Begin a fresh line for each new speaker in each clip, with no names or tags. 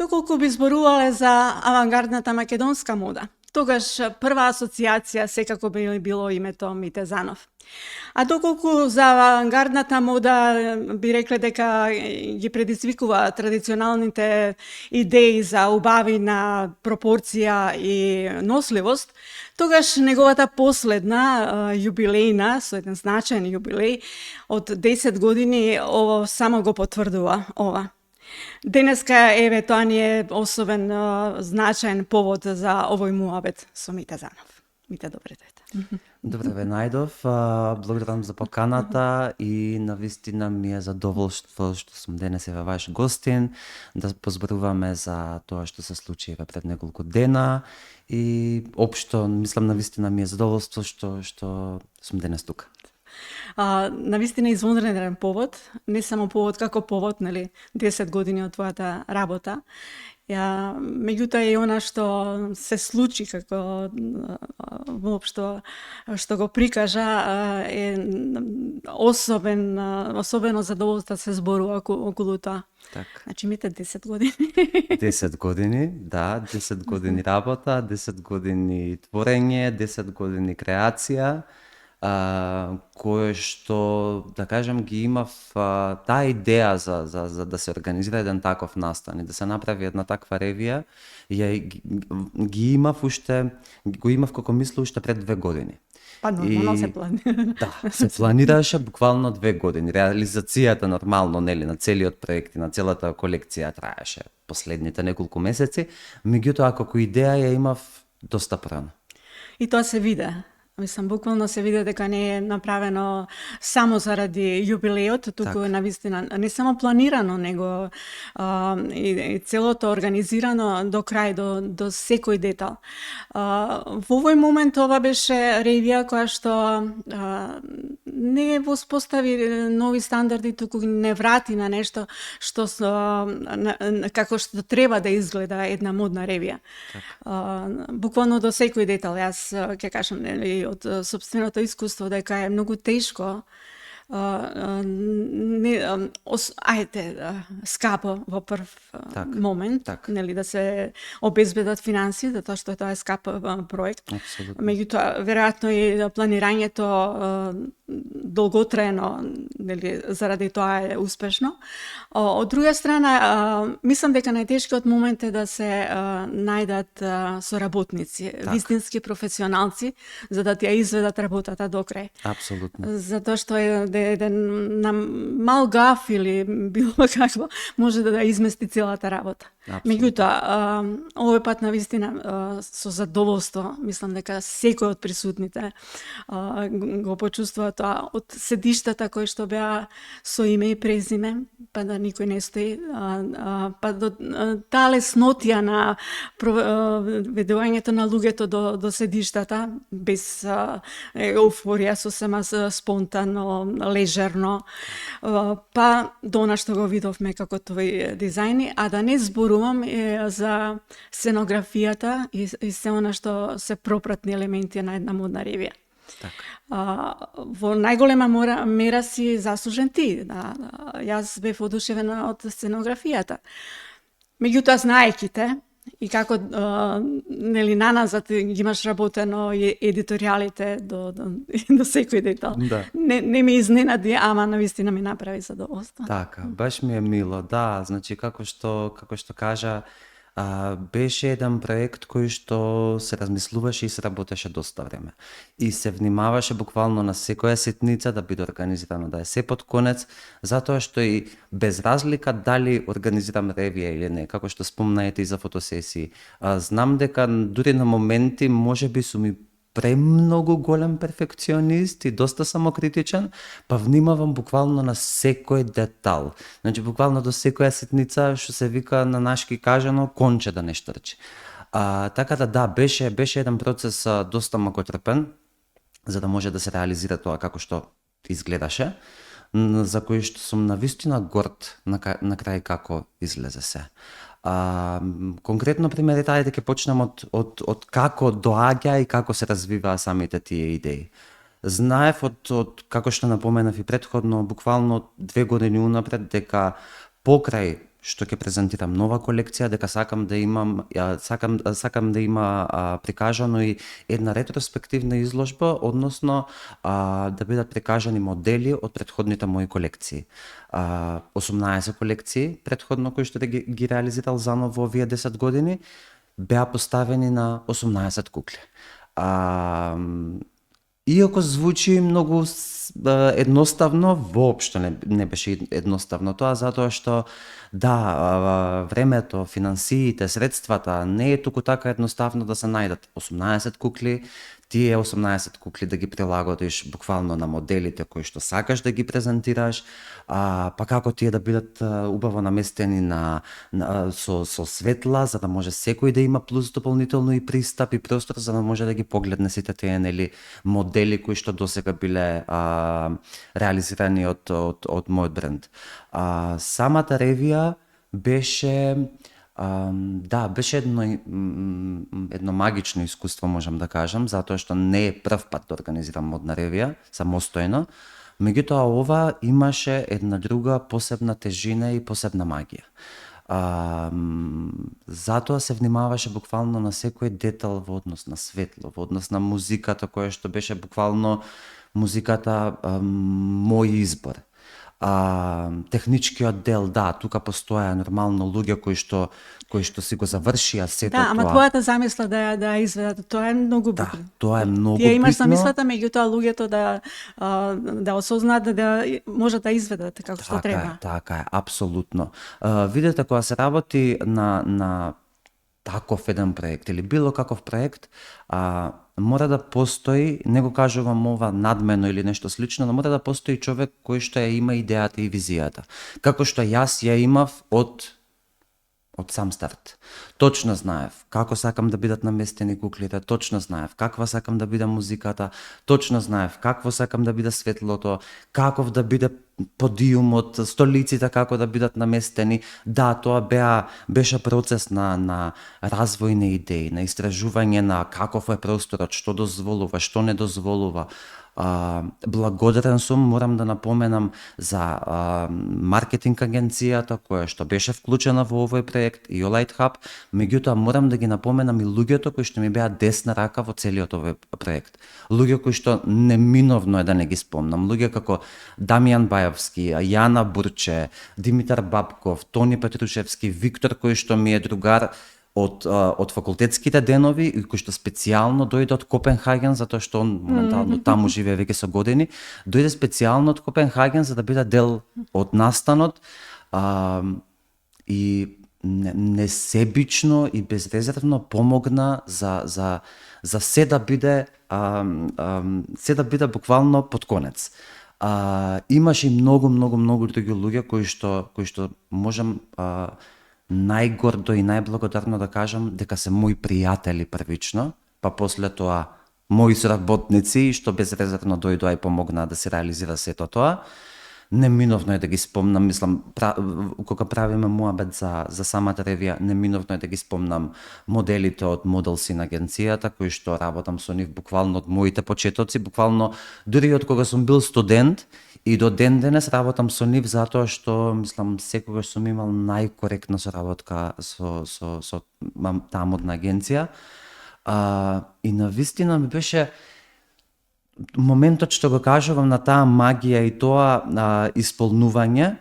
доколку би зборувале за авангардната македонска мода, тогаш прва асоциација секако би било името Мите Занов. А доколку за авангардната мода би рекле дека ги предизвикува традиционалните идеи за убавина, пропорција и носливост, тогаш неговата последна јубилејна, со еден значаен јубилеј од 10 години, ово само го потврдува ова. Денеска, еве, тоа ни е особен значаен повод за овој муабет со Мите Занов. Мите, добре дојде.
Добре ве најдов, благодарам за поканата и навистина ми е задоволство што сум денес еве ваш гостин, да позборуваме за тоа што се случи еве пред неколку дена и општо, мислам, навистина ми е задоволство што сум денес тука.
Навистина извонреден повод, не само повод како повод, нели, 10 години од твојата работа. Меѓутоа и она што се случи како воопшто што го прикажа е особено задоволство се зборува околу тоа.
Так.
Значи Мите 10 години.
10 години, да, 10 години работа, 10 години творење, 10 години креација, кое што, да кажем, ги имав таа идеја за да се организира еден таков настан и да се направи една таква ревија, ги имав како мисла уште пред 2 години.
Па нормално се планира.
Да, се планираше буквално 2 години. Реализацијата нормално, нели, на целиот проект и на целата колекција траеше последните неколку месеци, меѓутоа како идеја ја имав доста порано.
И тоа се виде. Мислам, буквално се виде дека не е направено само заради јубилејот, туку е навистина не само планирано, него и целото организирано до крај, до секој детал. Во овој момент ова беше ревија која што не воспостави нови стандарди, туку не врати на нешто што како што треба да изгледа една модна ревија. Буквално до секој детал. Јас ќе кажам, нели, од собственото искуство дека е многу тешко скапо во прв момент, нели, да се обезбедат финанси, затоа што тоа е скап проект. Меѓутоа, веројатно и планирањето долготраено, нели, заради тоа е успешно. Од друга страна, мислам дека најтешкиот момент е да се најдат соработници, вистински професионалци, за да ја изведат работата до крај.
Апсолутно.
Затоа што е еден мал гаф или било какво може да измести целата работа. Меѓутоа, овој пат навистина со задоволство, мислам дека секој од присутните го почувствува тоа, од седиштата кои што беа со име и презиме, па да никој не стои, па до таа леснотија на ведувањето на луѓето до седиштата, без еуфорија, сосема спонтано, лежерно, па до она што го видовме како твои дизајни, а да не зборувам за сценографијата и се она што се пропратни елементи на една модна ревија. Во најголема мера си заслужен ти. Јас бев одушевена од сценографијата. Меѓутоа, знаејќи те, и како нели наназад ги имаш работено и едиторијалите до секој детал.
Да.
Не ми изненади, ама навистина ми направи задоволство.
Така, баш ми е мило, да, значи како што кажа, беше еден проект кој што се размислуваше и се работеше доста време. И се внимаваше буквално на секоја ситница да биде организирано, да е се под конец, затоа што и без разлика дали организирам ревија или не, како што спомнаете и за фотосесии, знам дека дури на моменти можеби сум и премногу голем перфекционист и доста самокритичен, па внимавам буквално на секој детал. Значи, буквално до секоја ситница, што се вика на нашки кажано, конче да не штрчи. Така да, беше еден процес доста макотрпен, за да може да се реализира тоа како што изгледаше, за кој што сум навистина горд на крај како излезе се. Конкретно примерите, ајде ќе почнем од како доаѓа и како се развиваа самите тие идеи. Знаев како што напоменав и претходно, буквално 2 години унапред, дека покрај што ќе презентирам нова колекција, дека сакам да имам сакам да има прикажано и една ретроспективна изложба, односно да бидат прикажани модели од претходните мои колекции. 18 колекции претходно кои што ги реализирал заново во овие 10 години беа поставени на 18 кукли. Иако звучи многу едноставно, воопшто не беше едноставно тоа, затоа што времето, финансиите, средствата не е туку така едноставно да се најдат 18 кукли, тие 18 кукли да ги прилагодиш буквално на моделите кои што сакаш да ги презентираш, па како тие да бидат убаво наместени со светла, за да може секој да има плюс дополнително и пристап и простор, за да може да ги погледне сите тие модели кои што досега биле реализирани од мојот бренд. Самата ревија беше беше едно магично искуство, можам да кажам, затоа што не е прв пат да организирам модна ревија самостојно, меѓутоа ова имаше една друга посебна тежина и посебна магија. Затоа се внимаваше буквално на секој детал во однос на светло, во однос на музиката која што беше буквално музиката мој избор. Техничкиот дел, тука постоја нормално луѓе кои што си го завршија сето тоа.
Ама твојата замисла да изведат, тоа е многу битно.
Тоа е многу
Тие имаш
битно.
замислата, меѓутоа луѓето да осознаат да може да изведат како што треба.
Така е, апсолутно. Видете, кога се работи на таков еден проект или било каков проект, мора да постои, не го кажувам ова надмено или нешто слично, но мора да постои човек кој што ја има идејата и визијата. Како што јас ја имав од сам старт. Точно знаев како сакам да бидат наместени куклите, точно знаев каква сакам да биде музиката, точно знаев какво сакам да биде светлото, каков да биде подиумот, столиците како да бидат наместени. Тоа беше процес на развој на идеи, на истражување на каков е просторот, што дозволува, што не дозволува. Благодарен сум, морам да напоменам за маркетинг агенцијата која што беше вклучена во овој проект и Олайт Хаб, меѓутоа морам да ги напоменам и луѓето кои што ми беа десна рака во целиот овој проект. Луѓе кои што неминовно е да не ги спомнам, луѓе како Дамјан Бајовски, Јана Бурче, Димитар Бабков, Тони Петрушевски, Виктор кој што ми е другар од факултетските денови и кој што специјално дојде од Копенхаген, затоа што он моментално таму живее веќе со години, дојде специјално од Копенхаген за да биде дел од настанот и несебично и безрезервно помогна за се да биде буквално под конец. Имаше и многу други луѓе кои што можам најгордо и најблагодарно да кажам дека се мои пријатели првично, па после тоа мои соработници што безрезервно дојдоа и помогнаа да се реализира сето тоа. Неминовно е да ги спомнам, мислам, кога правиме муабет за самата ревија, неминовно е да ги спомнам моделите од Model Scene агенцијата, кои што работам со нив буквално од моите почетоци, буквално дури од кога сум бил студент и до ден денес работам со нив затоа што, мислам, секогаш сум имал најкоректна соработка со таа модна агенција. И навистина ми беше моментот што го кажувам на таа магија и тоа исполнување,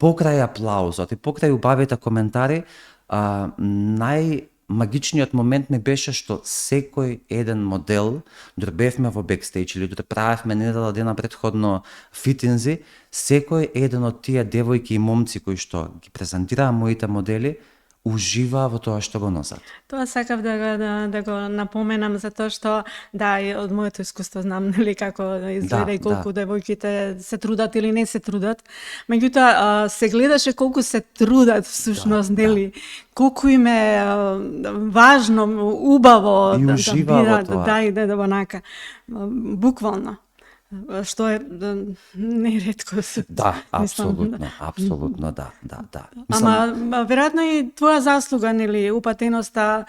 покрај аплаузот и покрај убавите коментари, најмагичниот момент ми беше што секој еден модел, дори бевме во бекстејдж или дори правевме недела дена претходно фитинзи, секој еден од тие девојки и момци кои што ги презентираа моите модели, уживаа во тоа што го носат.
Тоа сакав да го напоменам, затоа што и од моето искуство знам како изгледа и колку девојките се трудат или не се трудат. Меѓутоа се гледаше колку се трудат всушност, нели? Колку им е важно, убаво
и
да
уживаа во
бидат,
тоа.
да онака. Буквално. што е неретко.
Да,
Мислам,
апсолутно, да.
Ама веројатно и твоја заслуга, нели, упатеноста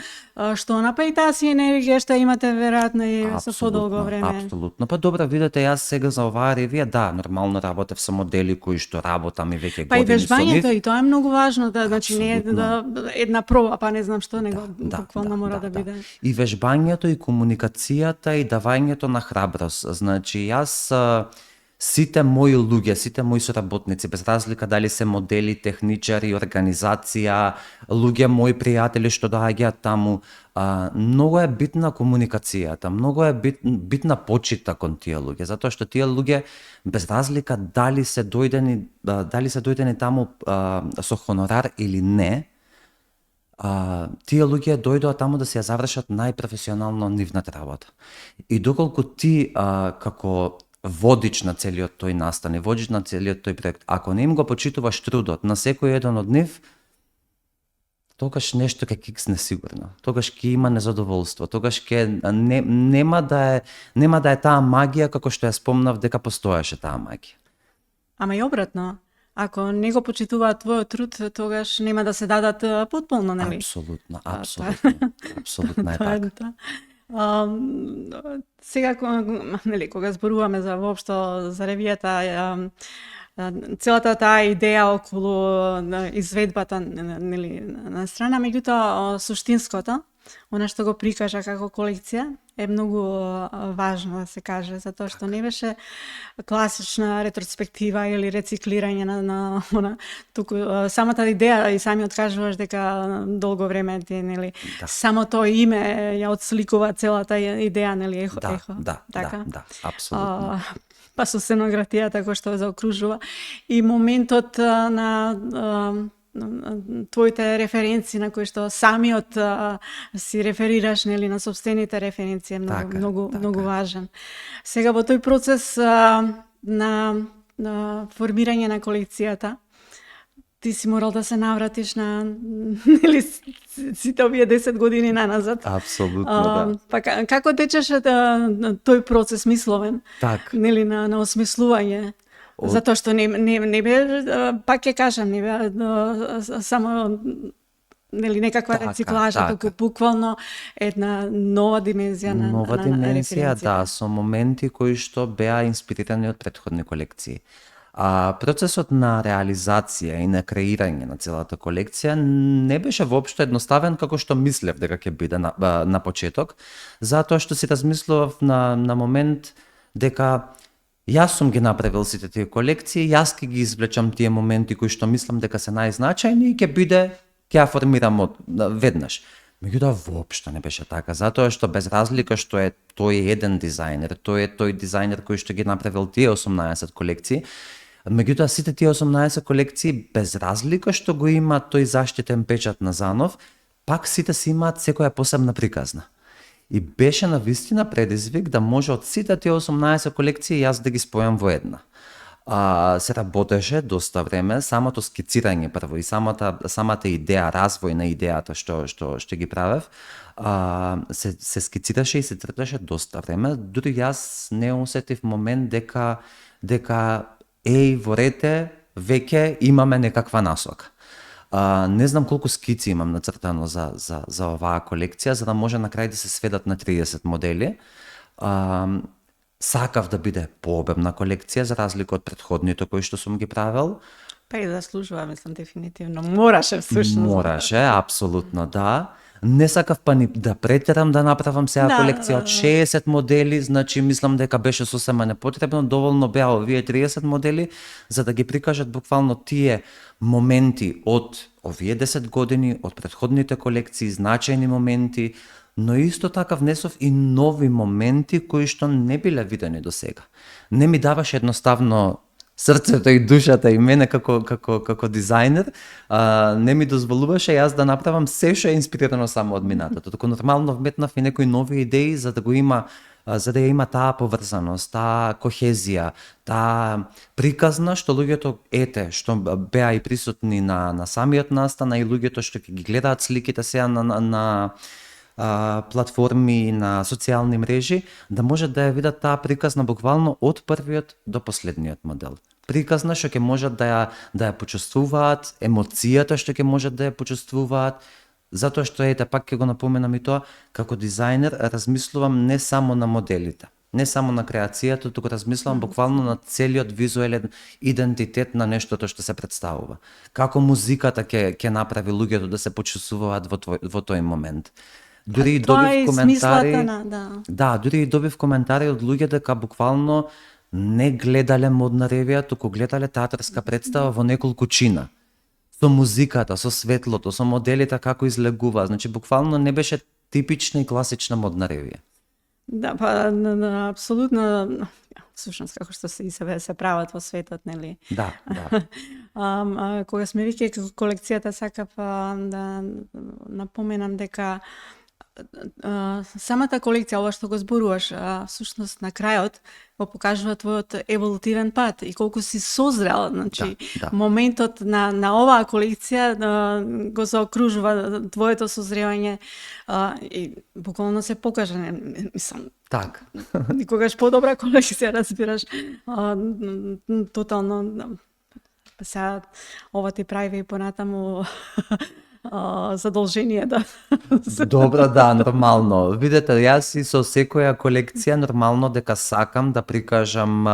што напаи таа си енергија што имате веројатно и со подолго време.
Апсолутно. Па добро, видете, јас сега за оваа ревија, да, нормално работев со модели кои што работам и веќе
Па и
години со нив.
вежбањето, и тоа е многу важно, да, значи не е една проба, па не знам што, него
Да,
буквално мора да биде.
И вежбањето, и комуникацијата, и давањето на храброст. Значи, јас сите мои луѓе, сите мои соработници, без разлика дали се модели, техничари, организација, луѓе мои пријатели што доаѓаат таму, многу е битна комуникацијата, многу е битна почита кон тие луѓе, затоа што тие луѓе без разлика дали се дојдени таму со хонорар или не, тие луѓе дојдоа таму да се ја завршат најпрофесионално нивната работа. И доколку ти како водич на целиот тој настан и водич на целиот тој проект, ако не им го почитуваш трудот на секој еден од нив, тогаш нешто ќе киксне сигурно. Тогаш ќе има незадоволство, тогаш нема да е таа магија како што ја спомнав дека постоеше таа магија.
Ама и обратно, ако не го почитуваат твојот труд, тогаш нема да се дадат потполно, нели?
Апсолутно е така.
Сега, нели, кога зборуваме за воопшто за ревијата, целата таа идеја околу изведбата, нели, на страна, меѓутоа суштинското, она што го прикажа како колекција, е многу важно да се каже, затоа што не беше класична ретроспектива или рециклирање на она, туку самата идеја и самиот кажуваш дека долго време ти, нели, само тоа име ја отсликува целата идеја, нели, ехо.
Да, апсолутно.
Па со сценографијата кој што заокружува и моментот на твоите референции на кои што самиот си реферираш, нели, на собствените референции е многу важен. Сега во тој процес на формирање на колекцијата, ти си морал да се навратиш на, нели, сите овие 10 години наназад.
Апсолутно, да.
Па како течеше тој процес мисловен? Нели, на осмислување? Затоа што не бе, пак ќе кажам, не бе само, нели, некаква рециклажа, туку буквално една нова димензија на референција.
Да, со моменти кои што беа инспирирани од претходни колекции. Процесот на реализација и на креирање на целата колекција не беше воопшто едноставен како што мислев дека ќе биде на почеток, затоа што си размислував на момент дека јас сум ги направил сите тие колекции, јас ќе ги извлечам тие моменти кои што мислам дека се најзначајни и ќе ја формирам веднаш. Меѓутоа воопшто не беше така, затоа што без разлика што е тој еден дизајнер, тој е тој дизајнер кој што ги направил тие 18 колекции, меѓутоа сите тие 18 колекции без разлика што го има тој заштитен печат на Занов, пак сите си имаат секоја посебна приказна. И беше навистина предизвик да може од сите тие 18 колекции јас да ги спојам во една. Се работеше доста време, самото скицирање прво и самата идеја, развој на идејата што ги правев, се скицираше и се трташе доста време. Дури јас не усетив момент дека во рете веќе имаме некаква насока. Не знам колку скици имам нацртано за оваа колекција, за да може на крај да се сведат на 30 модели. Сакав да биде пообемна колекција, за разлика од претходните кои што сум ги правел.
Па и заслужува, мислам, дефинитивно. Мораше всушност.
Мораше, апсолутно да. Не сакав па ни да претерам да направам сега колекција од 60 модели, значи мислам дека беше сосема непотребно, доволно беа овие 30 модели за да ги прикажат буквално тие моменти од овие 10 години, од претходните колекции, значајни моменти, но исто така внесов и нови моменти кои што не биле видени до сега. Не ми даваше едноставно срцето и душата и мене како дизајнер, не ми дозволуваше јас да направам се што е инспирирано само од минатото. Туку нормално вметнав и некои нови идеи за да ја има таа поврзаност, таа кохезија, таа приказна што луѓето што беа и присутни на самиот настан, и луѓето што ќе ги гледаат сликите сега платформи, на социјални мрежи, да може да ја видат таа приказна буквално од првиот до последниот модел. Приказна што ќе можат да ја почувствуваат, емоцијата што ќе можат да ја почувствуваат, затоа што ете пак ќе го напоменам и тоа, како дизајнер размислувам не само на моделите, не само на креацијата, туку размислувам буквално на целиот визуелен идентитет на нештото што се представува. Како музиката ќе направи луѓето да се почувствуваат во тој момент. Дури и добив коментари, дури и добив коментари од луѓе дека буквално не гледале модна ревија, туку гледале театарска представа во неколку чина. Со музиката, со светлото, со моделите како излегува, значи буквално не беше типична и класична модна ревија.
Да, па апсолутно, всушност како што се прават во светот, нели?
Да.
Кога сме веќе колекцијата, сакав да напоменам дека самата колекција, ова што го зборуваш, всушност на крајот го покажува твојот еволутивен пат и колку си созрел, значи моментот на оваа колекција го заокружува твоето созревање и буквално се покажа, мислам.
Так.
Никогаш подобра колекција, разбираш, тотално. Сега ова ти прави и понатаму задолжение да.
Добро, да, нормално. Видете, јас и со секоја колекција нормално дека сакам да прикажам,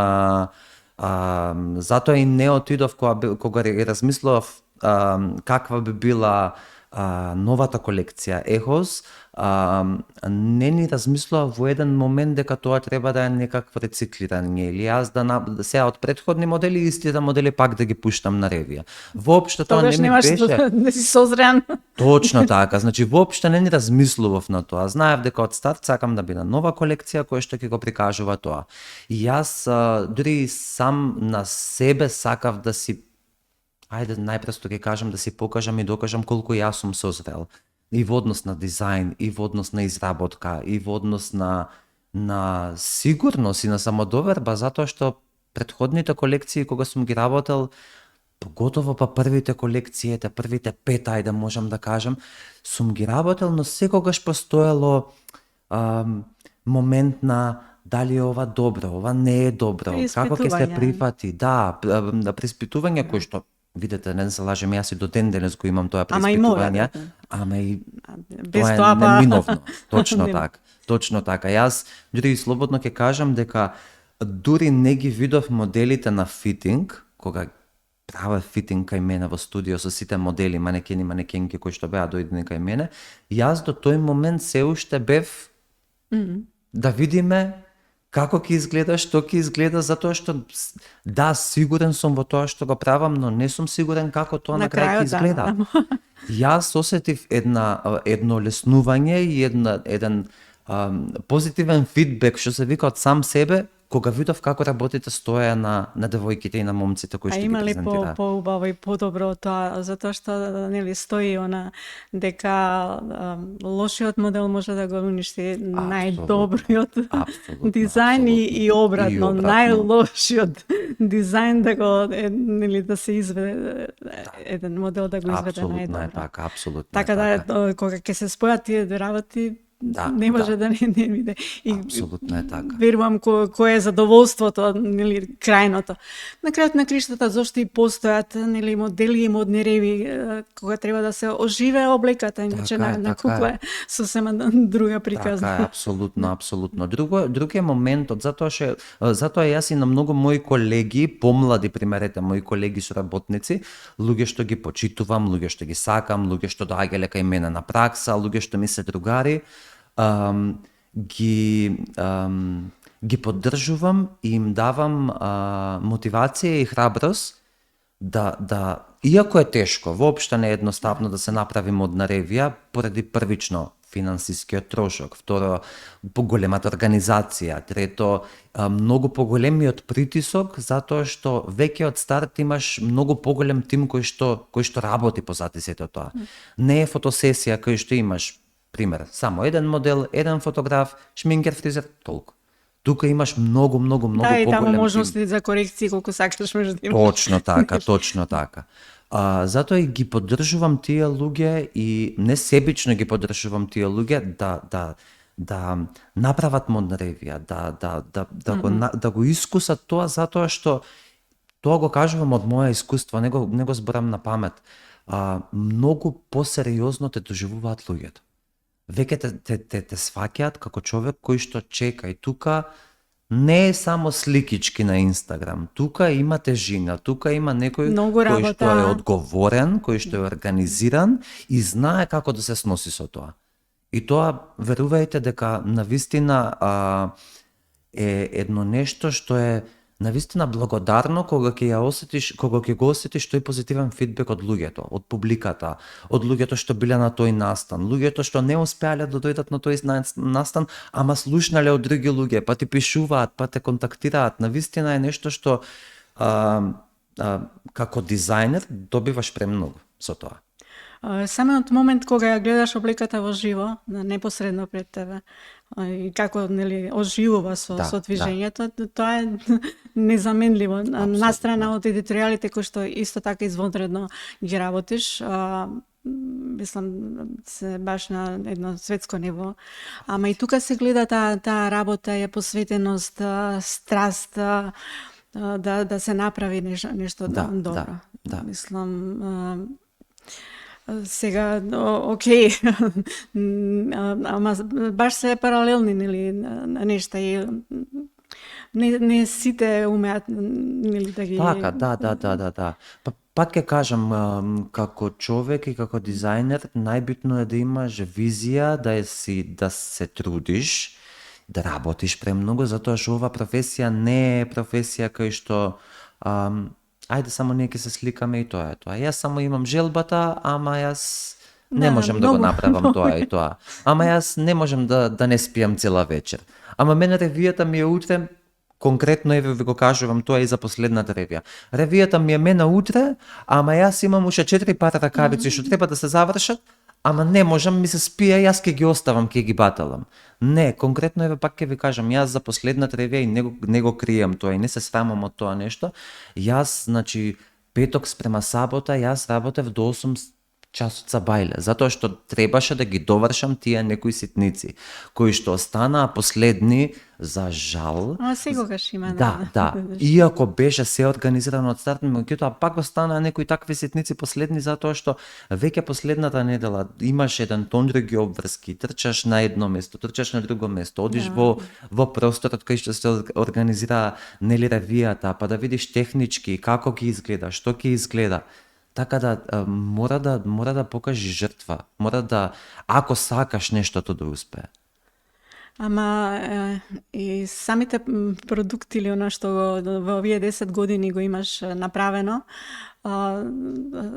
затоа и не отидов кога размислував каква би била новата колекција Ехос, не ни размислував во еден момент дека тоа треба да е некакво рециклирање или јас да сега од претходни модели истите модели пак да ги пуштам на ревија. Воопшто тоа не ми беше.
Не си созрен.
Точно така, значи воопшто не ни размислував на тоа. Знаев дека од старт сакам да биде нова колекција која што ќе го прикажува тоа. И јас дури сам на себе сакав да си, ајде најпросто ќе кажам, да си покажам и докажам колку јас сум созрел. И во однос на дизајн, и во однос на изработка, и во однос на сигурност и на самодоверба, затоа што претходните колекции кога сум ги работел, поготово па првите колекции, првите 5, ајде можам да кажам, сум ги работел, но секогаш постоело момент на дали е ова добро, ова не е добро, како ќе се прифати, преиспитување кој што видете, не се лажем, јас и до ден денес го имам тоа преиспитување, ама и
без
тоа
тоа
е неминовно. Точно така. Јас дури и слободно ќе кажам дека дури не ги видов моделите на фитинг, кога правев фитинг кај мене во студио со сите модели, манекенки кои што беа дојдени кај мене, јас до тој момент се уште бев да видиме како ќе изгледа, што ќе изгледа, затоа што да, сигурен сум во тоа што го правам, но не сум сигурен како тоа на крај ќе изгледа. Јас осетив едно леснување и еден позитивен фидбек што се вика од сам себе, кога видов како работите стоја на девојките и на момците кои што ги презентираат.
А има ли поубаво и подобро тоа, затоа што нели стои дека лошиот модел може да го уништи најдобриот дизајн и обратно, најлошиот дизајн да го нели да се изведе еден модел да го изведе најдобро.
Апсолутно е така, апсолутно.
Така да кога ќе се спојат тие две работи, не може да не биде.
Апсолутно е така.
Верувам кое е задоволството, нели, крајното. На крајот на криштата зошто и постојат нели модели и модни реви кога треба да се оживее облеката, иначе на кукла е сосема друга приказна.
Така е, апсолутно. Другиот моментот, затоа јас и на многу мои колеги, помлади примерете, мои колеги соработници, луѓе што ги почитувам, луѓе што ги сакам, луѓе што доаѓале кај мене на пракса, луѓе што ми се другари, ги поддржувам и им давам мотивација и храброст да иако е тешко, воопшто не е едноставно да се направи модна ревија поради првично финансискиот трошок, второ поголемата организација, трето многу поголемиот притисок затоа што веќе од старт имаш многу поголем тим кој што работи позади сето тоа. Не е фотосесија кој што имаш пример, само еден модел, еден фотограф, шминкер, фризер, толку. Тука имаш многу поголем тим.
Да, и таму можности за корекции колку сакаш меѓутоа.
Точно така. Затоа и ги поддржувам тие луѓе и несебично ги поддржувам тие луѓе да направат модна ревија, да го искусат тоа, затоа што тоа го кажувам од моја искуство, не го зборам на памет. Многу посериозно те доживуваат луѓето. Веќе те сваќаат како човек кој што чека и тука не е само сликички на Инстаграм. Тука има тежина, тука има некој
Многу
кој
работа.
што е одговорен, кој што е организиран и знае како да се сноси со тоа. И тоа, верувајте дека навистина е едно нешто што е навистина благодарно кога ќе ја осетиш, кога ќе го осетиш тој позитивен фидбек од луѓето, од публиката, од луѓето што биле на тој настан, луѓето што не успеале да дојдат на тој настан, ама слушнале од други луѓе, па ти пишуваат, па те контактираат. Навистина е нешто што како дизајнер добиваш премногу со тоа.
Самиот момент кога ја гледаш обликата во живо, непосредно пред тебе, и како нели оживува со движењето, тоа е незаменливо. Настрана од едиторијалите кои што исто така извонредно ги работиш, мислам се баш на едно светско ниво. Ама и тука се гледа таа работа, е посветеност, страст, да се направи нешто добро. Мислам, сега, окей, ама баш се паралелни, нели, нешта и не сите умеат, нели, да ги...
Така, да. Пак ќе кажам, како човек и како дизајнер, најбитно е да имаш визија, да се трудиш, да работиш премногу, затоа што ова професија не е професија кај што ајде само ние ќе се сликаме и тоа е тоа. Јас само имам желбата, ама јас не можам да го направам тоа и тоа. Ама јас не можам да не спијам цела вечер. Ама мене ревијата ми е утре, конкретно еве ви го кажувам тоа и за последната ревија. Ревијата ми е мена утре, ама јас имам уште 4 пара ракавици што треба да се завршат, ама не можам, ми се спија, јас ќе ги оставам, ќе ги баталам. Не, конкретно еве пак ќе ви кажам, јас за последната ревија и не го крием тоа и не се срамам од тоа нешто. Јас, значи, петок спрема сабота, јас работев до 8 часот бајле, затоа што требаше да ги довршам тие некои ситници, кои што останаа последни, за жал.
А секогаш има.
Да. Иако беше се организирано од старт, меѓутоа пак останаа некои такви ситници последни, затоа што веќе последната недела имаш еден тон други обврски, трчаш на едно место, трчаш на друго место, одиш во просторот кој што се организира нели ревијата, па да видиш технички како ќе изгледа, што ќе изгледа. Така да мора да покажи жртва, мора да, ако сакаш нештото да успее.
Ама и самите продукти или она што во овие 10 години го имаш направено,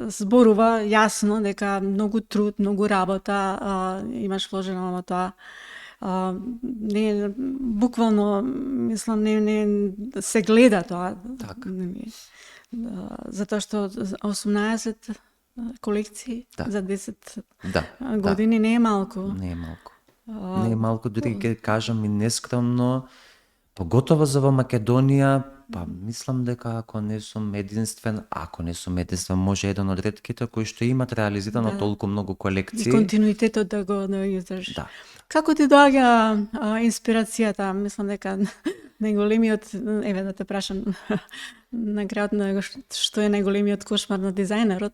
зборува јасно дека многу труд, многу работа имаш вложено во тоа. Не, буквално, мислам, не се гледа тоа.
Така.
Затоа што 18 колекции за 10 години не е малку.
Не е малку. Не е малку, дури ќе кажам и нескромно, поготово за во Македонија, па мислам дека ако не сум единствен, може еден од ретките кои што имат реализирано толку многу колекции.
И континуитетот да го издржиш.
Да.
Како ти доаѓа инспирацијата? Мислам дека најголемиот, еве да те прашам на крајот, што е најголемиот кошмар на дизајнерот?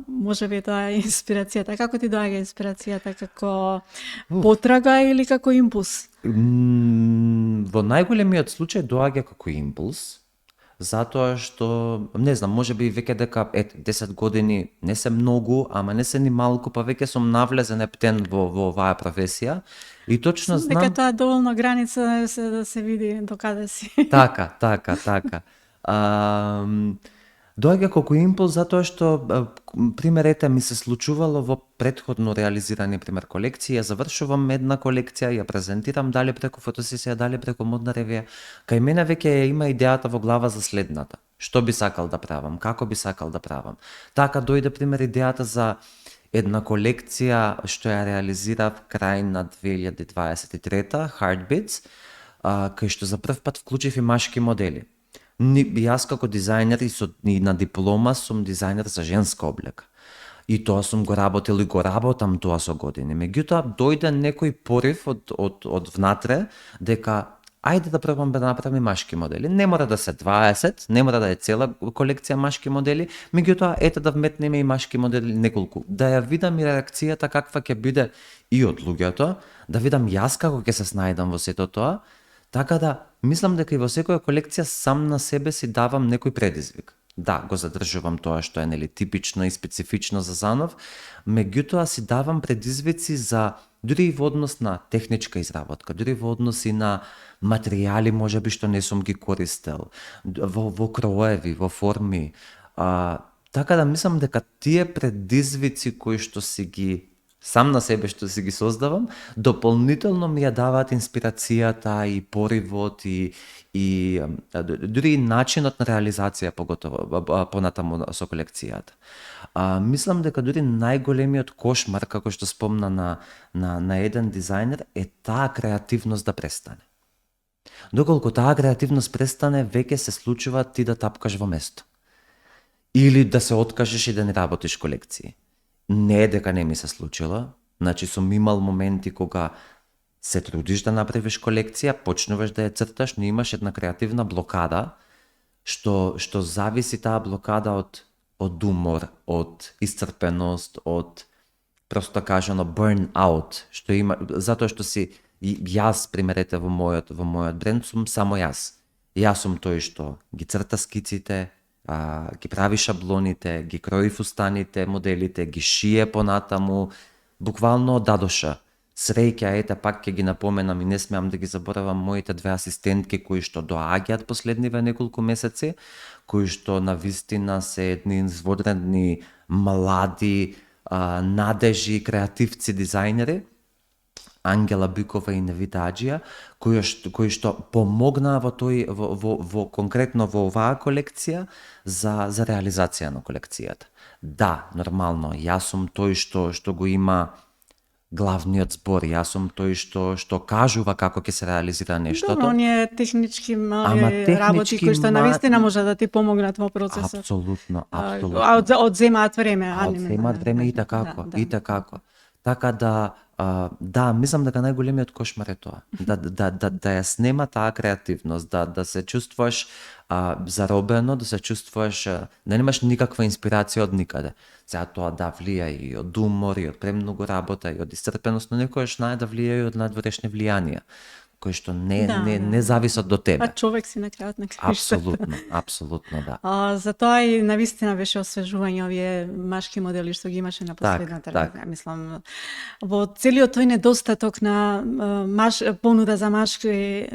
Може би тоа е инспирацијата. Како ти доаѓа инспирацијата? Како потрага или како импулс?
Во најголемиот случај доаѓа како импулс, затоа што, не знам, може би веќе дека 10 години не се многу, ама не се ни малку, па веќе сум навлезен ептен во оваа професија. И точно знам...
Дека тоа доволно граница да се види докаде си.
Така. Доаѓа како импулс затоа што, пример, ми се случувало во претходно реализирани, пример, колекции, ја завршувам една колекција, ја презентирам дали преку фотосесија, дали преку модна ревија. Кај мене веќе има идејата во глава за следната. Што би сакал да правам, како би сакал да правам. Така дојде, пример, идејата за една колекција што ја реализирав крај на 2023, Heartbeats, кај што за прв пат вклучив и машки модели. Јас како дизајнер и на диплома сум дизајнер за женска облека. И тоа сум го работел и го работам тоа со години. Меѓутоа, дојде некој порив од внатре дека ајде да пробам да направим машки модели. Не мора да се 20, не мора да е цела колекција машки модели, меѓутоа ете да вметнеме и машки модели неколку. Да ја видам и реакцијата каква ќе биде и од луѓето, да видам јас како ќе се снајдам во сето тоа, така да мислам дека и во секоја колекција сам на себе си давам некој предизвик. Да, го задржувам тоа што е типично и специфично за Занов, меѓутоа си давам предизвици за дури и во однос на техничка изработка, дури во однос и на материјали можеби што не сум ги користел, во кроеви, во форми. Така да мислам дека тие предизвици кои што си ги сам на себе што си ги создавам, дополнително ми ја даваат инспирацијата и поривот и дури и начинот на реализација понатаму со колекцијата. Мислам дека дури најголемиот кошмар, како што спомна на еден дизајнер, е таа креативност да престане. Доколку таа креативност престане, веќе се случува ти да тапкаш во место. Или да се откажеш и да не работиш колекции. Не е дека не ми се случило, значи сум имал моменти кога се трудиш да направиш колекција, почнуваш да ја црташ, но имаш една креативна блокада, што зависи таа блокада од умор, од исцрпеност, од просто кажано burn out, што има, затоа што си јас, примерете во мојот бренд сум само јас. Јас сум тој што ги црта скиците, ги прави шаблоните, ги крои фустаните, моделите, ги шие понатаму, буквално од А до Ш. Среќа, ете, пак ќе ги напоменам и не смеам да ги заборавам моите две асистентки кои што доаѓаат последниве неколку месеци, кои што навистина се едни изводредни, млади, надежи, креативци, дизајнери, Ангела Бикова и Невита Аџија, кои што помогнаа во конкретно во оваа колекција за реализација на колекцијата. Да, нормално, јас сум тој што го има главниот збор, јас сум тој што кажува како ќе се реализира нештото.
Добро, оние технички мали работи кои што навистина може да ти помогнат во процесот.
Апсолутно.
Одземаат време,
Одземаат време и така. Така да, мислам дека најголемиот кошмар е тоа. Да ја снема таа креативност, да се чувствуваш заробено, да се чувствуваш, да немаш никаква инспирација од никаде. Сега тоа да влија и од умор, и од премногу работа, и од исцрпеност, но некојаш да влија и од надворешни влијанија, кои што не зависат до тебе.
Човек си на крајот на крајштата.
Апсолутно, да.
Затоа и навистина беше освежување овие машки модели што ги имаше на последната
Так.
мислам, во целиот тој недостаток на понуда за машки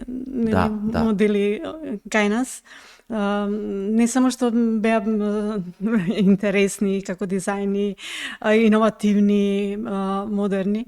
модели кај нас. Не само што беа интересни како дизајни, иновативни, модерни,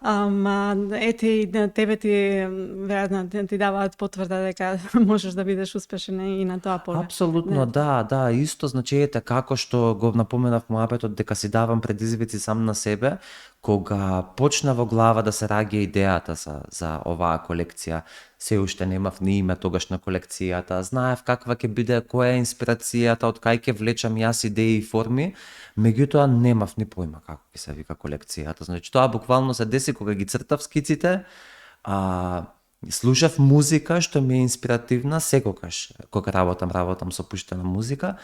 ама ете и тебе ти веројатно ти даваат потврда дека можеш да бидеш успешен и на тоа поле.
Апсолутно, да, исто, значи ете како што го напоменав моапетот дека си давам предизвици сам на себе, кога почна во глава да се раѓа идејата за оваа колекција, се уште немав ни име тогаш на колекцијата, знаев каква ќе биде, која е инспирацијата, од кај ќе влечам јас идеи и форми, меѓутоа немав ни појма како ќе се вика колекцијата. Значи тоа буквално се деси кога ги цртав скиците, слушав музика што ми е инспиративна, секогаш кога работам со пуштена музика,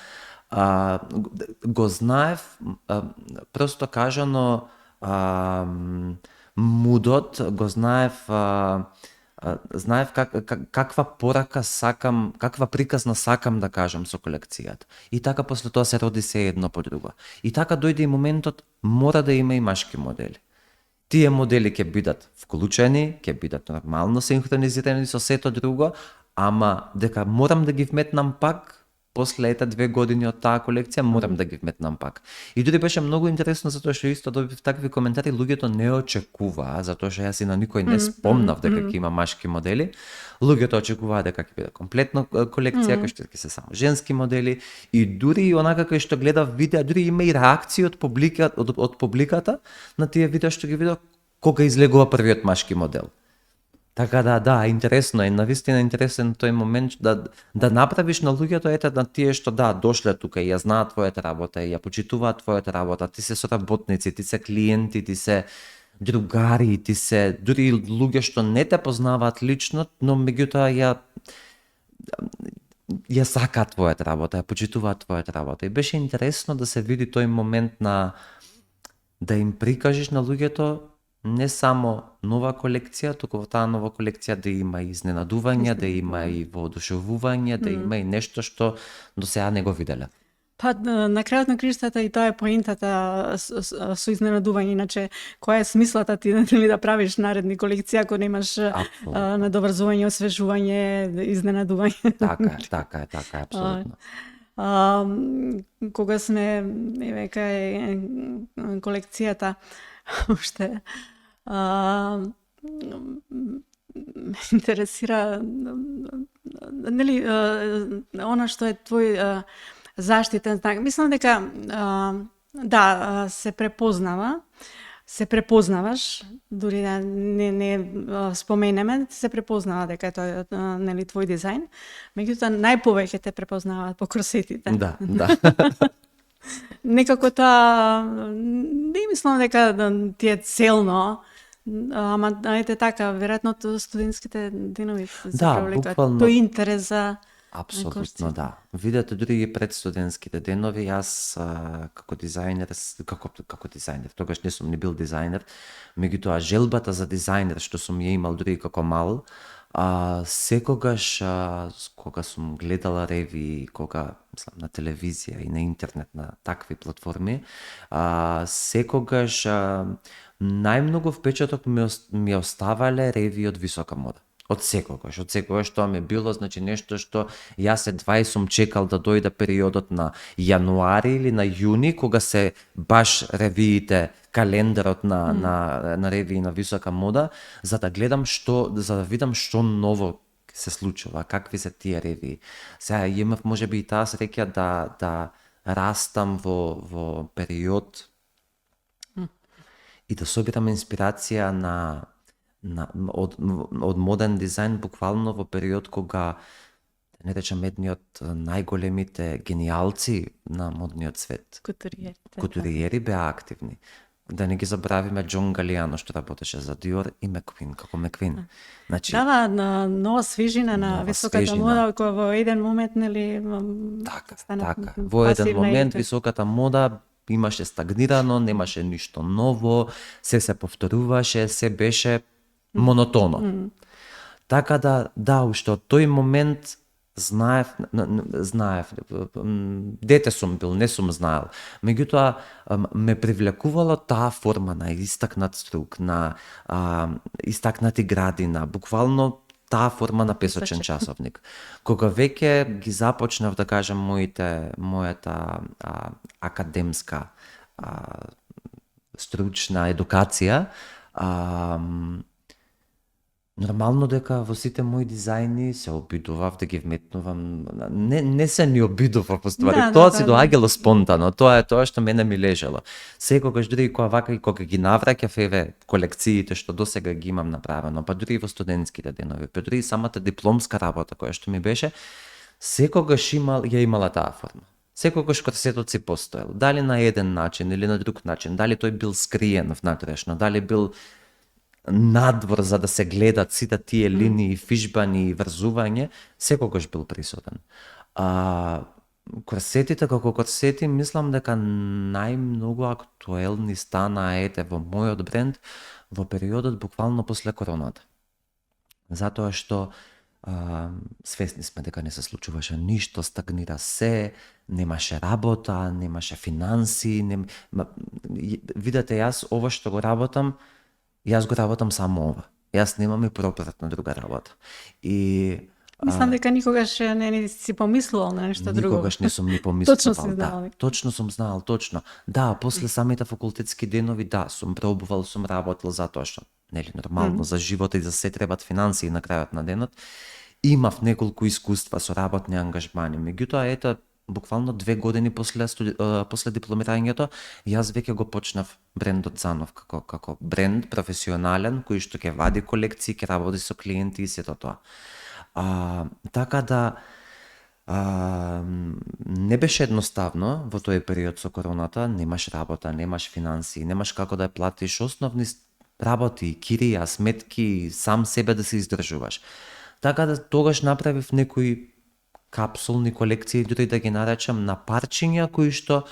го знаев, просто кажано, мудот, го знаев каква порака сакам, каква приказна сакам да кажам со колекцијата. И така после тоа се роди се едно по друго. И така дојде и моментот, мора да има и машки модели. Тие модели ќе бидат вклучени, ќе бидат нормално синхронизирани со сето друго, ама дека морам да ги вметнам пак, после 2 години од таа колекција, морам да ги вметнам пак. И дури беше многу интересно, затоа што исто добив такви коментари, луѓето не очекуваа, затоа што јас и на никој не спомнав дека ќе има машки модели. Луѓето очекуваа дека ќе биде комплетно колекција, кај што ќе се само женски модели, и дури онака кај што гледав видеа, дури има и реакции од публиката на тие видеа што ги видов кога излегува првиот машки модел. Така да, интересно е, навистина интересен тој момент да направиш на луѓето ете на тие што дошле тука и ја знаат твојата работа и ја почитуваат твојата работа, ти се соработници, ти се клиенти, ти се другари, ти се дури луѓе што не те познаваат лично, но меѓутоа ја сакаат твојата работа, ја почитуваат твојата работа. И беше интересно да се види тој момент да им прикажеш на луѓето не само нова колекција, туку во таа нова колекција да има и изненадување, да има и воодушевување, да има и нешто што до сега не го виделе.
Па на крајот на криштата и тоа е поентата со изненадување, иначе која е смислата ти да правиш наредни колекции ако немаш надоврзување, освежување, изненадување.
Така е, апсолутно.
Кога сме века колекцијата уште ме интересира нели она што е твој заштитен знак. Мислам дека се препознаваш, дури да не споменеме, се препознава дека е тоа нели твој дизајн. Меѓутоа најповеќе те препознаваат по корсетите.
Да.
Некако тоа не мислам дека ти е целно, ама ете така, веројатно студентските денови се привлекуваат тој интерес за
апсолутно да. Видете дури и пред студентските денови јас како дизајнер, тогаш не сум ни бил дизајнер, меѓутоа желбата за дизајнер што сум ја имал дури како мал, секогаш кога сум гледала ревии, кога мислам на телевизија и на интернет на такви платформи, секогаш најмногу впечаток ми оставале ревии од висока мода. Од секогаш тоа ми било, значи нешто што јас едва сум чекал да дојде периодот на јануари или на јуни, кога се баш ревиите, календарот на ревии на висока мода, за да видам што ново се случува, какви се тие ревии. Сега имав можеби и таа среќа да растам во период и да собирам инспирација од моден дизајн буквално во период кога, не речам, едниот најголемите гениалци на модниот свет, кутуриери беа активни. Да не ги забравиме Џон Галијано што работеше за Диор и Меквин, како Меквин. Значи,
дава нова свежина на високата мода, која во еден момент нели
така. Во еден момент високата мода имаше стагнирано, немаше ништо ново, се повторуваше, се беше монотоно. Така да, уште од тој момент знаев, дете сум бил, не сум знаел. Меѓутоа, ме привлекувало таа форма на истакнат струк, на истакнати градина, буквално таа форма на песочен часовник. Кога веќе ги започнав, да кажам, мојата академска стручна едукација, нормално дека во сите мои дизајни се обидував да ги вметнувам. Не се ни обидував по ствари. Тоа си доаѓало спонтано. Тоа е тоа што мене ми лежало. Секогаш дури кога ги навраќав еве колекциите што досега ги имам направено, па дури и во студентските денови, па дури и самата дипломска работа која што ми беше, секогаш ја имала таа форма. Секогаш корсетот си постоел. Дали на еден начин или на друг начин, дали тој бил скриен внатрешно, дали бил надвор за да се гледат сите тие линии, фишбани и врзување, секогаш бил присутен. Корсетите како корсети, мислам дека најмногу актуелни станаа во мојот бренд во периодот буквално после короната. Затоа што свесни сме дека не се случуваше ништо, стагнира се, немаше работа, немаше финанси, видете, јас ова што го работам, јас го работам само ова. Јас немам и пропратна друга работа. И
мислам дека никогаш не си помислувал на нешто друго.
Никогаш не сум ни помислувал.
Точно си знал.
Точно сум знал, точно. Да, после самите факултетски денови, сум пробувал, сум работел затоа што нели нормално за живот и за се требат финанси на крајот на денот. Имав неколку искуства со работни ангажмани. Меѓутоа, буквално 2 години после после дипломирањето, јас веќе го почнав брендот Занов како бренд професионален кој што ќе вади колекции, ќе работи со клиенти и сето тоа. Така да не беше едноставно во тој период со короната, немаш работа, немаш финансии, немаш како да ја платиш основни работи, кирија, сметки, сам себе да се издржуваш. Така да тогаш направив некои капсулни колекции, дури да ги наречам, на парчиња кои што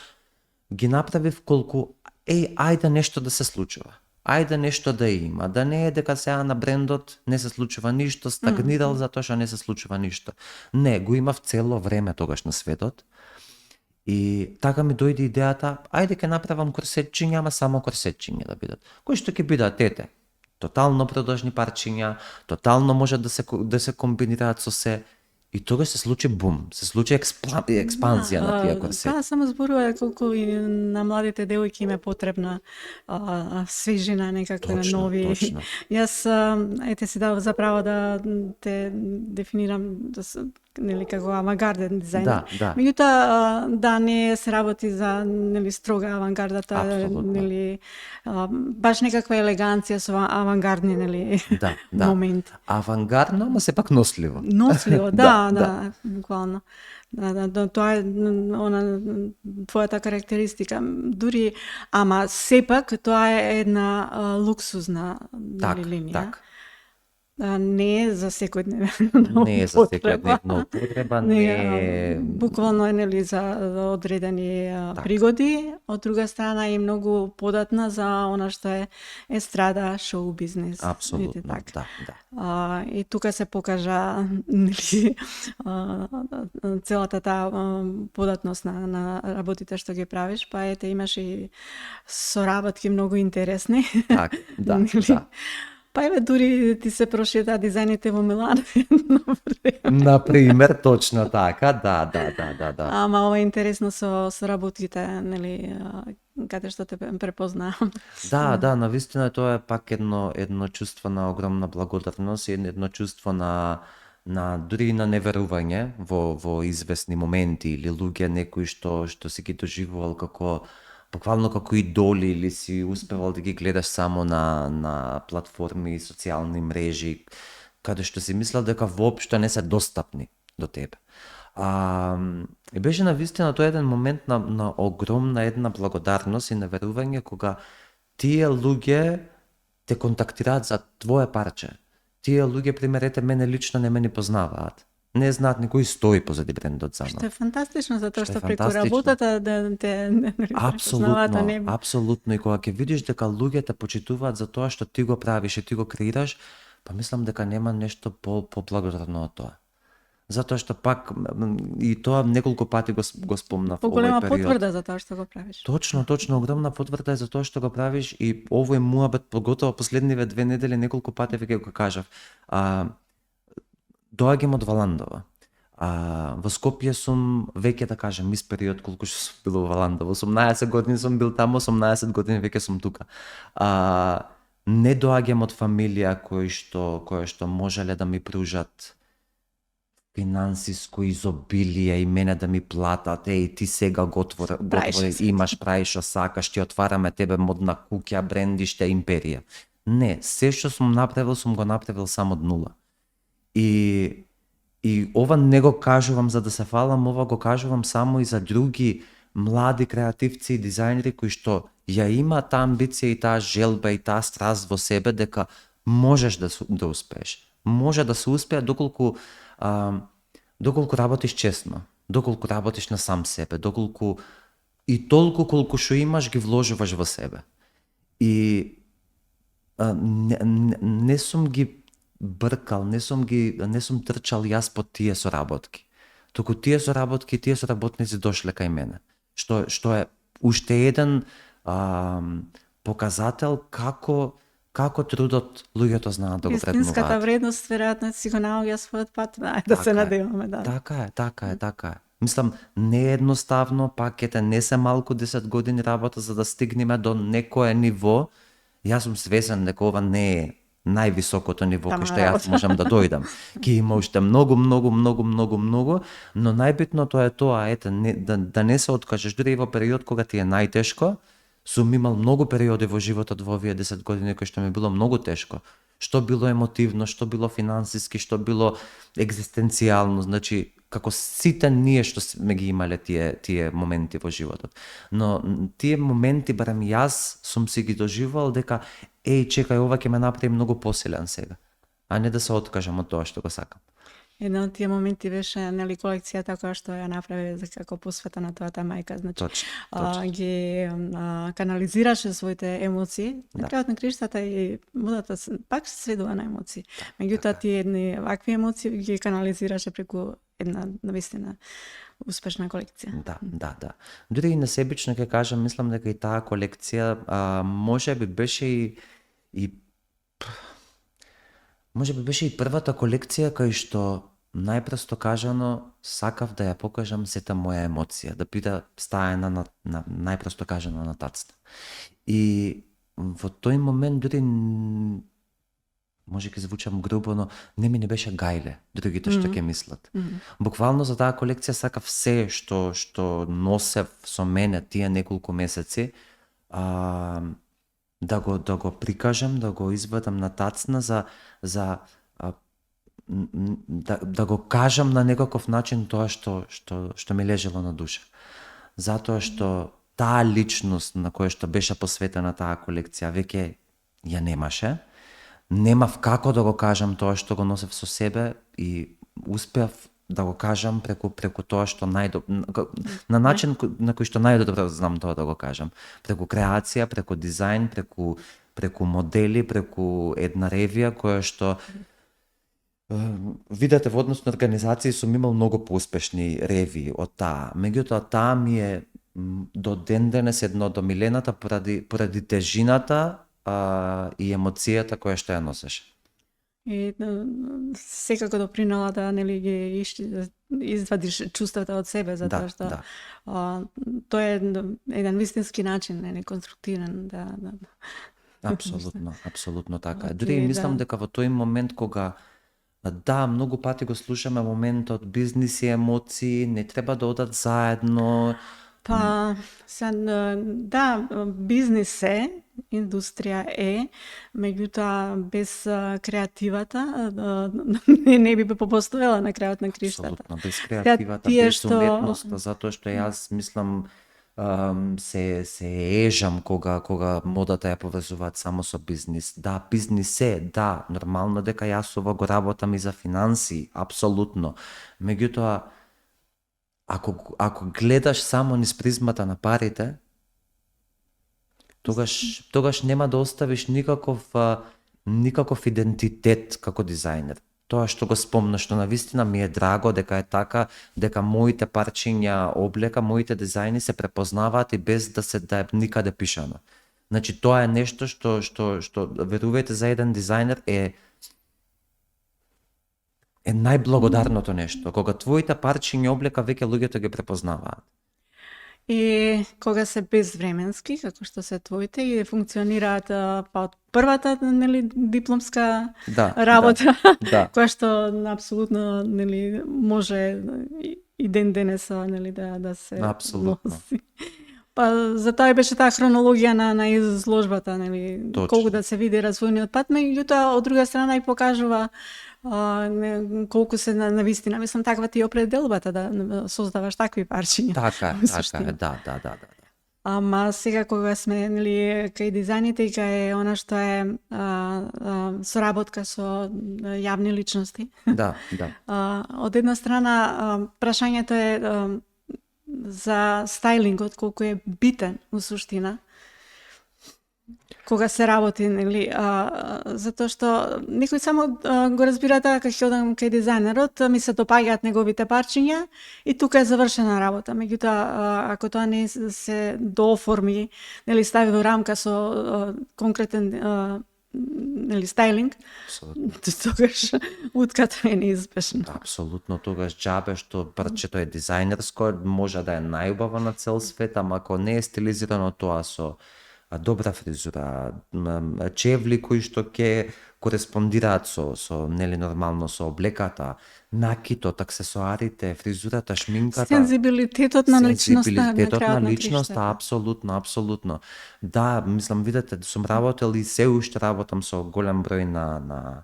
ги направив колку ајде нешто да се случува. Ајде нешто да има, да не е дека сега на брендот не се случува ништо, стагнирал затоа што не се случува ништо. Не, го имав цело време тогаш на светот. И така ми дојде идејата, ајде ќе направам корсетчиња, ама само корсетчиња да бидат. Кои што ќе бидат тотално продолжни парчиња, тотално може да се комбинираат со се. И тогаш се случи бум, се случи експанзија на тие корсети.
Да, само зборува колку и на младите девојки им е потребна свежина, некакви нови.
Точно.
Јас си дав за право да те дефинирам нели како авангарден дизајнер.
Да.
Меѓутоа не се работи за нели строга авангардата, нели баш некаква елеганција со авангардни нели моменти.
Авангардно, ама сепак носливо.
Носливо, да, буквално. Да, тоа е она твојата карактеристика. Дури, ама сепак тоа е една луксузна линија.
Так.
Не е за секојдневна
употреба, не е
буквално е нели за одредени пригоди, од друга страна е многу податна за она што е естрада, шоу бизнес.
Апсолутно, да.
И тука се покажа нели целата таа податност на работите што ги правиш, па имаш и соработки многу интересни.
Так, да.
Па дури ти се прошета дизајните во Милано.
Например, точно така, да.
Ама ова е интересно со работите, нели, каде што те препознавам.
Да, навистина тоа е пак едно чувство на огромна благодарност и едно чувство на дури на неверување во извесни моменти или луѓе некои што си ги доживувал буквално како идоли или си успевал да ги гледаш само на платформи и социјални мрежи, каде што си мислел дека воопшто не се достапни до тебе. И беше навистина тоа еден момент на огромна една благодарност и неверување кога тие луѓе те контактираат за твое парче. Тие луѓе, примерете, мене лично не ме познаваат. Не знаат никој стои позади брендот Занов.
Што е фантастично, затоа што преку работата те познаваат, а не...
Апсолутно. И кога ќе видиш дека луѓето почитуваат за тоа што ти го правиш и ти го креираш, па мислам дека нема нешто поблагодарно од тоа. Затоа што пак и тоа неколку пати го спомнав овој период.
Поголема потврда за тоа што го правиш.
Точно, огромна потврда е за тоа што го правиш и овој муабет, поготово последниве 2 недели, неколку пати веќе го кажав. Доаѓам од Валандова. Во Скопје сум веќе, да кажем, период колку што сум бил во Валандова. 18 години сум бил таму, 18 години веќе сум тука. Не доаѓам од фамилија кои што можеле да ми пружат финансиско изобилие и мене да ми платат, ти сега готвори, имаш, правиш што сакаш, ти отвараме тебе модна куќа, брендиште, империја. Не, се што сум го направил само од нула. И ова не го кажувам за да се фалам, ова го кажувам само и за други млади креативци и дизајнери кои што ја има таа амбиција и таа желба и таа страст во себе дека можеш да успееш. Може да се успее доколку работиш честно, доколку работиш на сам себе, доколку и толку колку што имаш ги вложуваш во себе. И не сум ги бркал, не сум трчал јас по тие соработки. Туку тие соработници дошле кај мене. Што е уште еден показател како трудот луѓето знаат да го вреднуваат.
Истинската вредност веројатно си го наоѓа својот пат, да се надеваме, да.
Така е. Мислам, не е едноставно, пак не се малку 10 години работа за да стигнеме до некое ниво. Јас сум свесен дека ова не највисокото ниво
Тама
кај што јас
работа.
можам да дојдам. Ќе има уште многу, но најбитното е тоа, да не се откажеш, дури и во период кога ти е најтешко. Сум имал многу периоди во животот во овие 10 години кои што ми било многу тешко. Што било емотивно, што било финансиски, што било екзистенцијално, значи како сите ние што сме ги имале тие моменти во животот. Но тие моменти, барем јас сум си ги доживувал дека чекај, ова ќе ме направи многу посилен сега, а не да се откажам од тоа што го сакам.
Еден од тие моменти беше колекцијата која што ја направи за како посвета на твојата мајка, значи
Точно.
ги канализираше своите емоции. На крајот на криштата и модата пак се сведува на емоции. Меѓутоа тие едни вакви емоции ги канализираше преку една навистина успешна колекција.
Да. Дури и несебично ќе кажам, мислам дека и таа колекција можеби беше и првата колекција кај што најпросто кажано сакав да ја покажам сета моја емоција, да биде стаена на најпросто кажано на тацта. И во тој момент дури може ќе звучам грубо, но не беше гајле другите што ќе мислат. Буквално за таа колекција сакав се што носев со мене тие неколку месеци, да го прикажам, да го извадам на тацна да го кажам на некаков начин тоа што ми лежело на душа. Затоа што таа личност на која што беше посветена таа колекција веќе ја немаше. Немав како да го кажам тоа што го носев со себе и успеав да го кажам преку тоа што на начин на кој што најдобро знам тоа да го кажам. Преку креација, преку дизајн, преку модели, преку една ревија која што видете во однос на организации сум имал многу поуспешни ревии од таа. Меѓутоа таа ми е до ден денес едно од омилената поради тежината и емоцијата која што ја носеше.
И секако допринела да ги извадиш чувствата од себе, затоа што тоа е еден вистински начин, конструктивен
Апсолутно така. Дури мислам дека во тој момент кога многу пати го слушаме моментот бизнис и емоции не треба да одат заедно.
Бизнис е, индустрија е, меѓутоа без креативата не би постоела на крајот на криштата.
Апсолутно, без креативата, без уметноста, затоа што јас мислам се ежам кога модата ја поврзуваат само со бизнис. Да, бизнис е, нормално дека јас ова го работам и за финанси, апсолутно. Меѓутоа, ако гледаш само низ призмата на парите, тогаш нема да оставиш никаков идентитет како дизајнер. Тоа што го спомнаш, што навистина ми е драго дека е така, дека моите парчиња облека, моите дизајни се препознаваат и без да е никаде пишано. Значи тоа е нешто што верувајте за еден дизајнер е најблагодарното нешто, кога твоите парчиња облека веќе луѓето ги препознаваат.
И кога се безвременски, како што се твоите, и функционираат од првата дипломска работа, која што апсолутно може и ден денес да се носи. За тоа беше таа хронологија на изложбата, колку да се види развојниот пат, меѓутоа од друга страна и покажува колку се навистина, мислам, таква ти е определбата да создаваш такви парчиња.
Така е, да.
Ама сега кога сме кај дизајните и кај она што е соработка со јавни личности.
Да.
Од една страна, прашањето е за стајлингот, колку е битен у суштина кога се работи, затоа што некој само го разбира така, ќе одам кај дизајнерот, ми се допаѓаат неговите парчиња и тука е завршена работа. Меѓутоа, ако тоа не се дооформи, стави во рамка со конкретен стајлинг, тогаш утката е неизбежна.
Апсолутно, тогаш џабе што парчето е дизајнерско, може да е најубаво на цел свет, ама ако не е стилизирано тоа со добра фризура, чевли кои што ќе кореспондираат со нели нормално со облеката, накитот, аксесоарите, фризурата, шминката.
Сензибилитетот на личноста, на
Сензибилитетот
крајот
на
на
личноста,
криштата.
апсолутно, апсолутно. Да, мислам, видете, сум работел и се уште работам со голем број на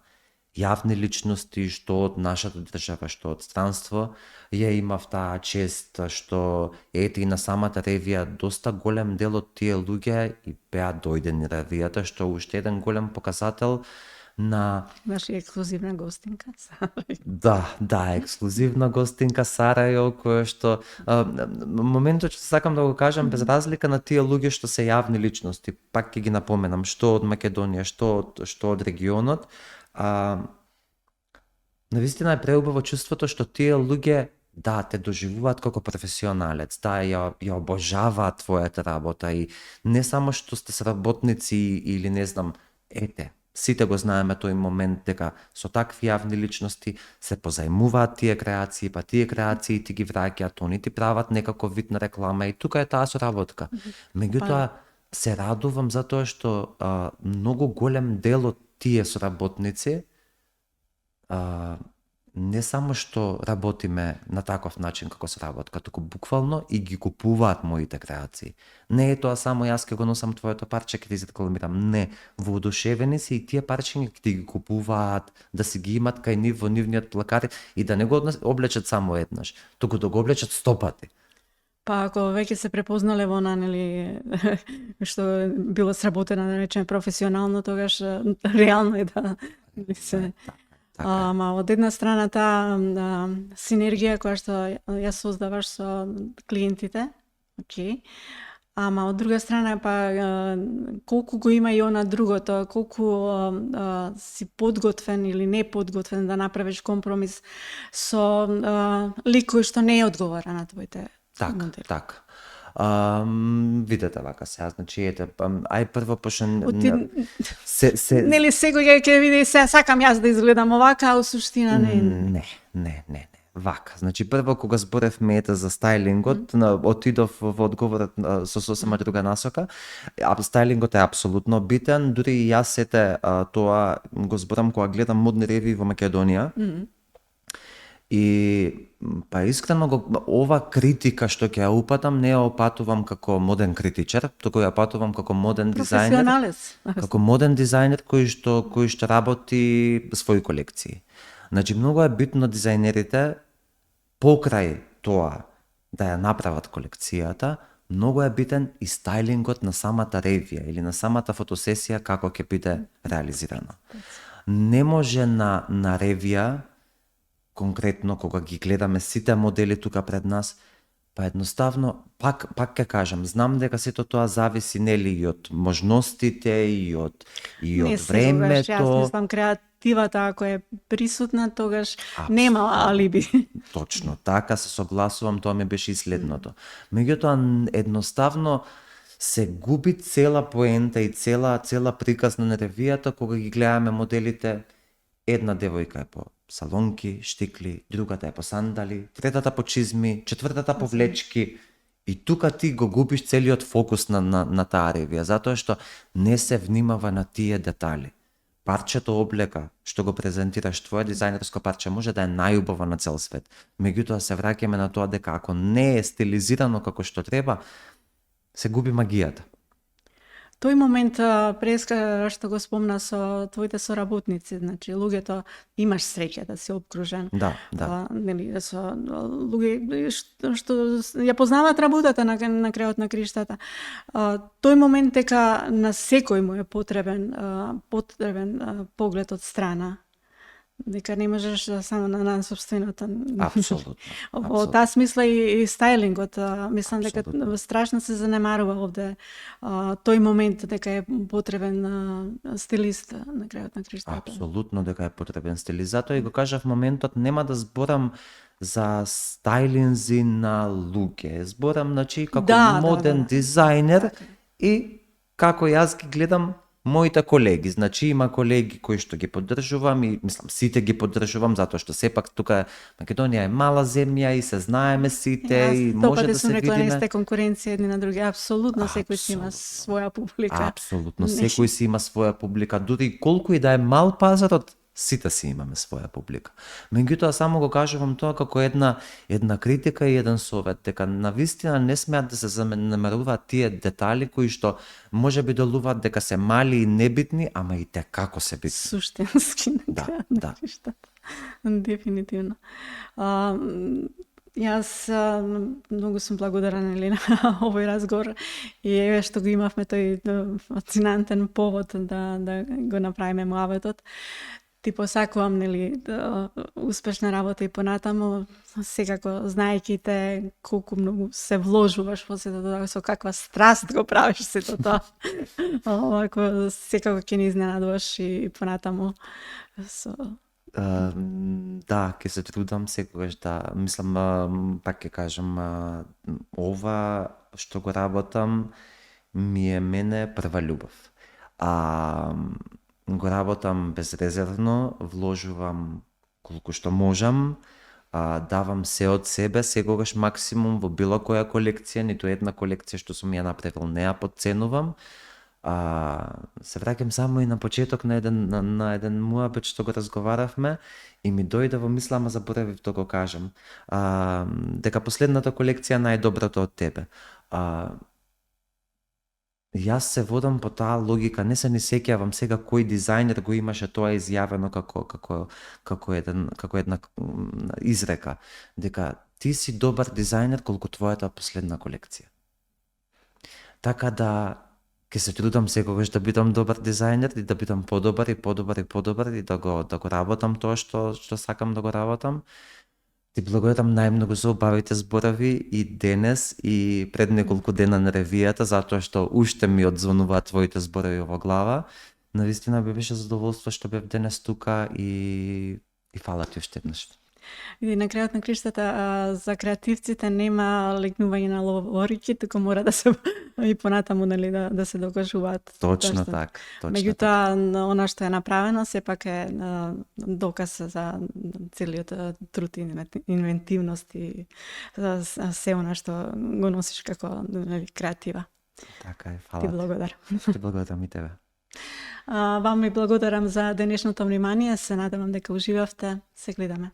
јавни личности, што од нашата држава, што од странство. Ја имав таа чест што ете и на самата ревија доста голем дел од тие луѓе и беа дојдени ревијата, што уште еден голем показател на
Имаш и ексклузивна гостинка.
Да, ексклузивна гостинка Сарајо, која што моментот што сакам да го кажам, без разлика на тие луѓе што се јавни личности, пак ќе ги напоменам, што од Македонија, што од регионот, навистина е преубаво чувството што тие луѓе те доживуваат како професионалец, ја обожаваат твојата работа и не само што сте сработници или не знам, сите го знаеме тој момент дека со такви јавни личности се позајмуваат тие креации, па тие креации ти ги враќаат, они ти прават некаков вид на реклама и тука е таа соработка. Меѓутоа, се радувам затоа што многу голем дел од тие соработници не само што работиме на таков начин како соработка, туку буквално и ги купуваат моите креации. Не е тоа само јас ќе го носам твоето парче, ќе ти рекламирам. Не, воодушевени се и тие парчиња ќе ти ги купуваат, да си ги имат кај нив во нивниот плакат и да не го облечат само еднаш, туку да го облечат 100 пати.
Па ако веќе се препознале во она, нели, што било сработено, да речеме, професионално, тогаш реално е да се... Ама од една страна таа синергија која што ја создаваш со клиентите, окей. Ама од друга страна па колку го има и она другото, колку си подготвен или не подготвен да направиш компромис со лик кој што не одговара на твоите модели.
Така. Видете вака сега, значи ај прво пошто
нели секој ќе види се сакам јас да изгледам овака, а у суштина
не. Вака, значи прво кога зборевме за стајлингот, отидов во одговорот со сосема друга насока. Стајлингот е апсолутно битен, дури и јас тоа го зборам кога гледам модни ревии во Македонија. И па искрено ова критика што ќе ја упатам, не ја опатувам како моден критичар, туку ја опатувам како моден дизајнер.
Професионалец.
Како моден дизајнер кој што работи своји колекции. Значи многу е битно дизајнерите покрај тоа да ја направат колекцијата, многу е битен и стајлингот на самата ревија или на самата фотосесија како ќе биде реализирана. Не може на ревија конкретно кога ги гледаме сите модели тука пред нас, па едноставно пак ќе кажам, знам дека сето тоа зависи нели и од можностите и од времето.
Јас мислам креативата ако е присутна, тогаш нема алиби.
Точно така, се согласувам, тоа ми беше и следното. Меѓутоа едноставно се губи цела поента и цела приказна на ревијата кога ги гледаме моделите. Една девојка е по салонки, штикли, другата е по сандали, третата по чизми, четвртата по влечки. И тука ти го губиш целиот фокус на таа ревија, затоа што не се внимава на тие детали. Парчето облека што го презентираш, твое дизајнерско парче може да е најубаво на цел свет. Меѓутоа се враќаме на тоа дека ако не е стилизирано како што треба, се губи магијата.
Тој момент преска што го спомна со твоите соработници, значи луѓето имаш среќа да си обкружен.
Да.
Нели со луѓе што ја познаваат работата на крајот на криштата. Тој момент дека на секој му е потребен поглед од страна. Дека не можеш само на собствената.
Апсолутно.
Во таа смисла и стајлингот, мислам дека страшно се занемарува овде тој момент дека е потребен стилист на крајот на криштата.
Апсолутно дека е потребен стилист. Затоа и го кажав моментот, нема да зборам за стајлинзи на луѓе. Зборам, значи, како моден дизајнер и како јас ги гледам моите колеги, значи има колеги кои што ги поддржувам и мислам сите ги поддржувам затоа што сепак тука Македонија е мала земја и се знаеме сите и може да се
сум рекла, не
видиме.
сте конкуренција едни на други. Апсолутно секој си има своја публика.
Апсолутно, секој си има своја публика, дури колку и да е мал пазарот, сите си имаме своја публика. Меѓутоа само го кажувам тоа како една критика и еден совет, дека навистина не смеат да се занемаруваат тие детали кои што можеби делуваат дека се мали и небитни, ама и те како се битни.
Суштински
Да,
на
да.
нешта. Дефинитивно. Јас многу сум благодарна на овој разговор и еве што го имавме тој фасцинантен повод да го направиме муабетот. Ти посакувам успешна работа и понатаму, секако знаејќи те колку многу се вложуваш во сето тоа, со каква страст го правиш сето тоа. Овако секако ќе ни изненадуваш и понатаму со
Да, ќе се трудам секогаш да, мислам, пак ќе кажам, ова што го работам ми е мене прва љубов. Го работам безрезервно, вложувам колку што можам, давам се од себе, секогаш максимум во било која колекција, ниту една колекција што сум ја направил не ја подценувам. Се враќам само и на почеток на еден муабет што го разговаравме и ми дојде во мисла, ама заборавив да го кажам, дека последната колекција е најдоброто од тебе. Јас се водам по таа логика, не се ни сеќавам сега кој дизајнер го имаше тоа изјавено како една изрека, дека ти си добар дизајнер колку твојата последна колекција. Така да ќе се трудам секогаш да бидам добар дизајнер и да бидам подобар и подобар и подобар и да го работам тоа што сакам да го работам. Ти благодарам најмногу за убавите зборови и денес и пред неколку дена на ревијата, затоа што уште ми одзвонуваат твоите зборови во глава. Навистина беше задоволство што бев денес тука и фала ти уште еднаш.
И на крајот на криштата за креативците нема легнување на ловорики, туку мора да се и понатаму да се докажуваат.
Точно така.
Меѓутоа, она што е направено сепак е доказ за целиот труд и инвентивност и се она што го носиш како креатива.
Така е, фала
ти.
Ти
Благодарам.
Ти благодарам и тебе.
Вам ви благодарам за денешното внимание, се надевам дека уживавте. Се гледаме.